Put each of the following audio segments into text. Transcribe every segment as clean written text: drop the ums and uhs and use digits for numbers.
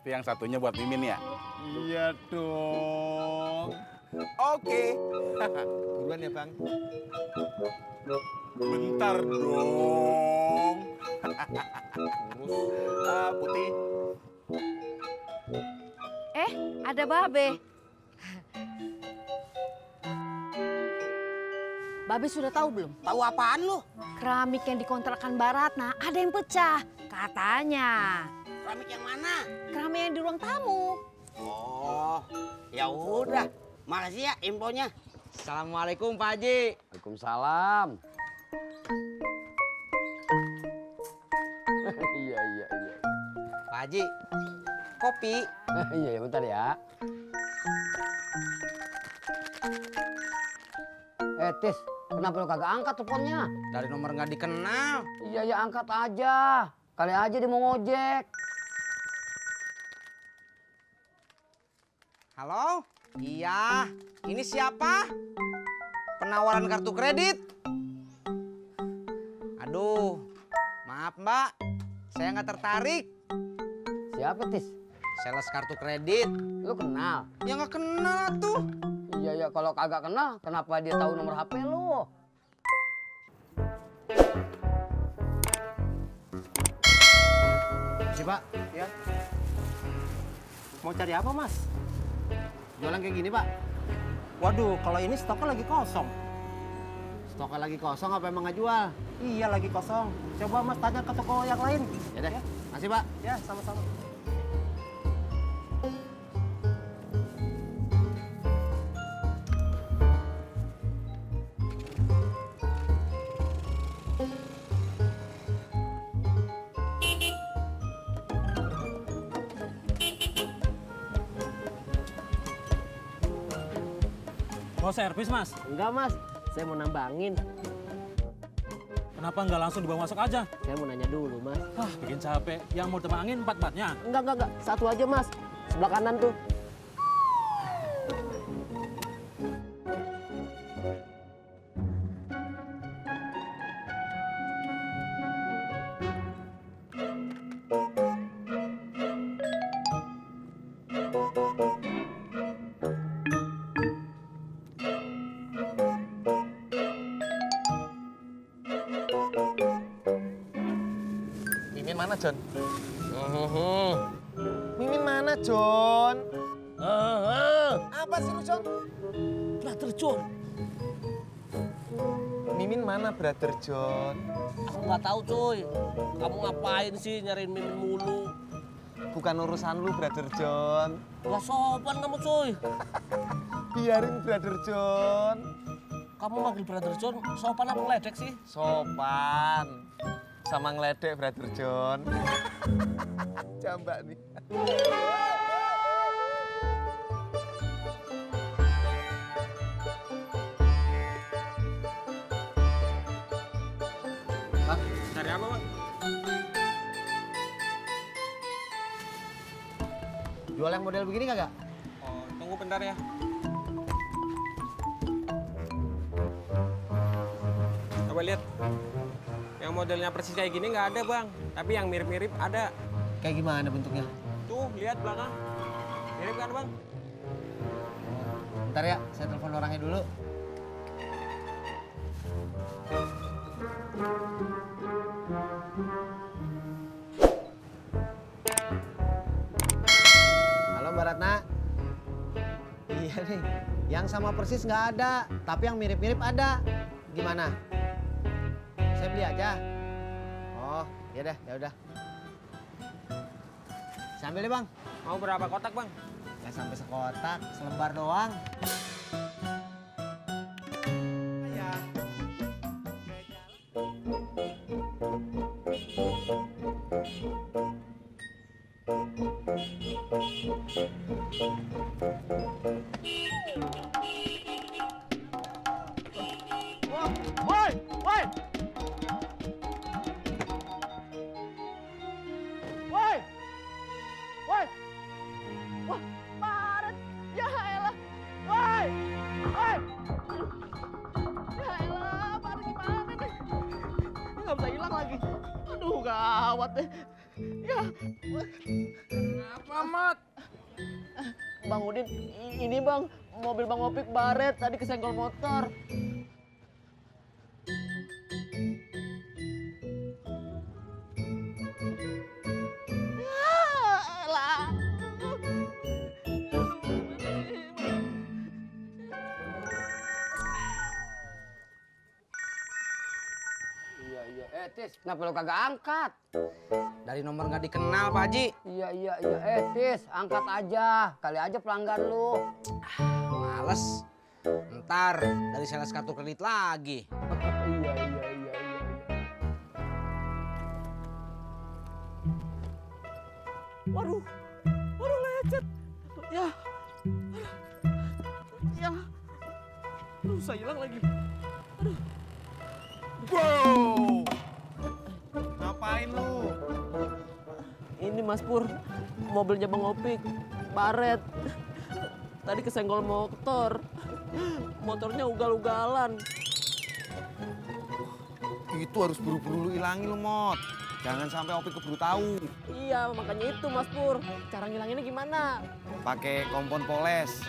Pasti yang satunya buat Mimin ya? Iya dong. Oke. Duluan ya Bang. Bentar dong. Putih. Ada Babe. Babe sudah tahu belum? Tahu apaan lu? Keramik yang dikontrakan Baratna ada yang pecah. Katanya. Keramik yang mana? Keramik yang di ruang tamu. Oh, ya udah. Makasih ya infonya. Assalamualaikum Pak Haji. Waalaikumsalam. Iya. Pak Haji, kopi. Iya, bentar ya. Tis, kenapa lu kagak angkat teleponnya? Dari nomor nggak dikenal. Iya, ya angkat aja. Kali aja dia mau ngojek. Halo? Iya, ini siapa? Penawaran kartu kredit. Aduh, maaf Mbak, saya nggak tertarik. Siapa, Tis? Sales kartu kredit. Lu kenal? Ya nggak kenal tuh. Iya, kalau kagak kenal, kenapa dia tahu nomor HP lu? Si Pak. Ya. Mau cari apa Mas? Jualan kayak gini Pak? Waduh, kalau ini stoknya lagi kosong. Stoknya lagi kosong apa emang nggak jual? Iya lagi kosong. Coba Mas tanya ke toko yang lain. Ya deh. Makasih Pak. Ya sama-sama. Mau servis, Mas? Enggak Mas, saya mau nambangin. Kenapa nggak langsung dibawa masuk aja? Saya mau nanya dulu Mas. Bikin capek. Yang mau tebangin empat-empatnya. Enggak. Satu aja Mas. Sebelah kanan tuh. Mimin mana, John? Mimin mana, John? Apa sih lu, John? Brother John. Mimin mana, Brother John? Aku nggak tahu, cuy. Kamu ngapain sih nyariin Mimin mulu? Bukan urusan lu, Brother John. Gak sopan kamu, cuy. Biarin, Brother John. Kamu manggil Brother John, sopan apa ngeledek sih? Sopan. Sama ngeledek, Brother John. Jambak nih. Bang, cari apa, Bang? Jual yang model begini kagak? Oh, tunggu bentar ya. Coba lihat. Yang modelnya persis kayak gini nggak ada, Bang. Tapi yang mirip-mirip ada. Kayak gimana bentuknya? Tuh, lihat belakang. Mirip kan, Bang? Bentar ya, saya telepon orangnya dulu. Halo Mbak Ratna. Iya nih, yang sama persis nggak ada, tapi yang mirip-mirip ada. Gimana? Saya beli aja. Oh, ya deh, ya udah. Saya ambil deh, Bang. Mau berapa kotak, Bang? Nggak sampai sekotak, selembar doang. Nggak bisa hilang lagi. Aduh, gawat deh. Ya. Kenapa Mamat. Bang Udin, ini bang, mobil Bang Opik baret tadi kesenggol motor. Iya. Tis, kenapa lo kagak angkat? Dari nomor nggak dikenal, Pak Haji. Iya. Tis, angkat aja. Kali aja pelanggan lu. Males. Ntar dari sales kartu kredit lagi. Iya. Waduh lecet. Ya. Saya hilang lagi. Wow. Ngapain lu? Ini Mas Pur, mobilnya Bang Opik, baret. Tadi kesenggol motor. Motornya ugal-ugalan. Itu harus buru-buru lu ilangin lu, Mot. Jangan sampai Opik keburu tahu. Iya, makanya itu Mas Pur. Cara ngilanginnya gimana? Pakai kompon poles.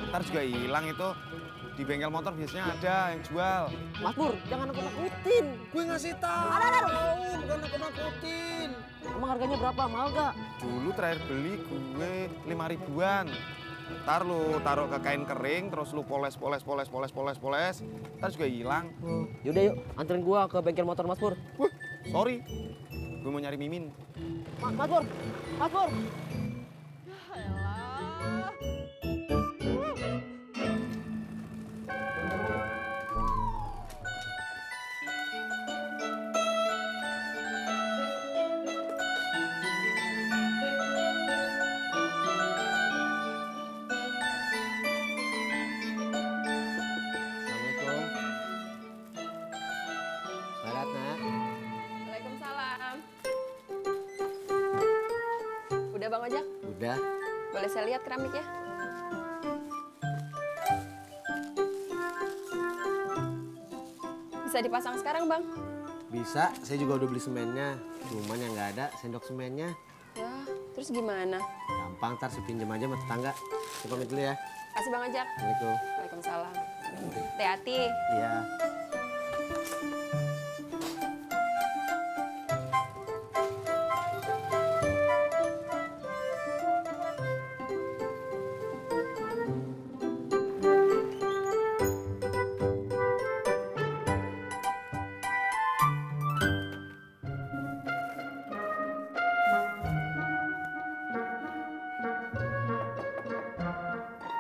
Ntar juga hilang itu. Di bengkel motor biasanya ada yang jual. Mas Pur, jangan nakut-nakutin. Gue ngasih tahu. Bukan nakut-nakutin. Emang harganya berapa? Mahal gak? Dulu terakhir beli gue 5 ribuan. Ntar lu taruh ke kain kering, terus lu poles. Ntar juga hilang. Yaudah yuk, anterin gua ke bengkel motor Mas Pur. Wah, sorry. Gue mau nyari Mimin. Mas Pur! Waalaikumsalam. Udah Bang Ojak? Udah. Boleh saya lihat keramiknya? Bisa dipasang sekarang Bang? Bisa, saya juga udah beli semennya. Cuman yang nggak ada sendok semennya. Ya, terus gimana? Gampang, ntar saya pinjam aja sama tetangga. Saya pamit dulu ya. Kasih Bang Ojak. Assalamualaikum. Waalaikumsalam. Hati-hati. Iya.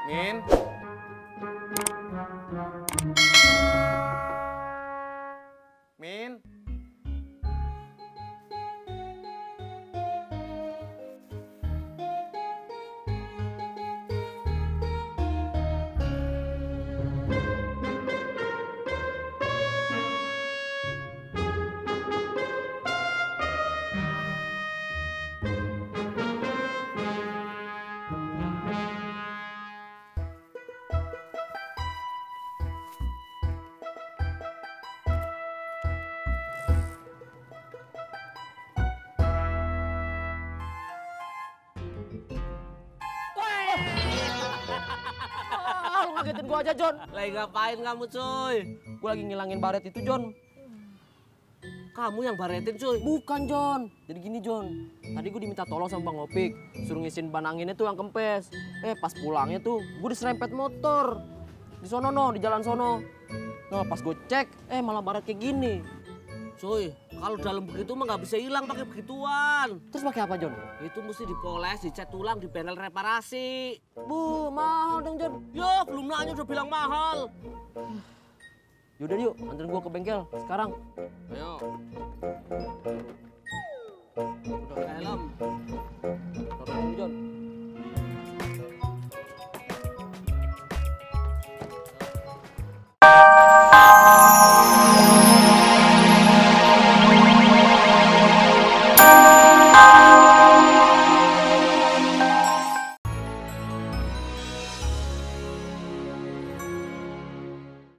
Min. Min. Lu ngagetin gua aja, Jon. Lagi ngapain kamu, cuy? Gua lagi ngilangin baret itu, Jon. Kamu yang baretin, cuy? Bukan, Jon. Jadi gini, Jon. Tadi gua diminta tolong sama Bang Opik. Suruh ngisiin ban anginnya tuh yang kempes. Pas pulangnya tuh gua diserempet motor. Di sono, di jalan sono. Nah, pas gua cek, malah baret kayak gini. Cuy, kalau dalam begitu mah nggak bisa hilang pakai begituan. Terus pakai apa, Jon? Itu mesti dipoles, dicat ulang di bengkel reparasi. Bu, mahal dong, Jon. Yo, belum nanya udah bilang mahal. Yaudah yuk, anterin gua ke bengkel sekarang. Ayo. Udah ke helm.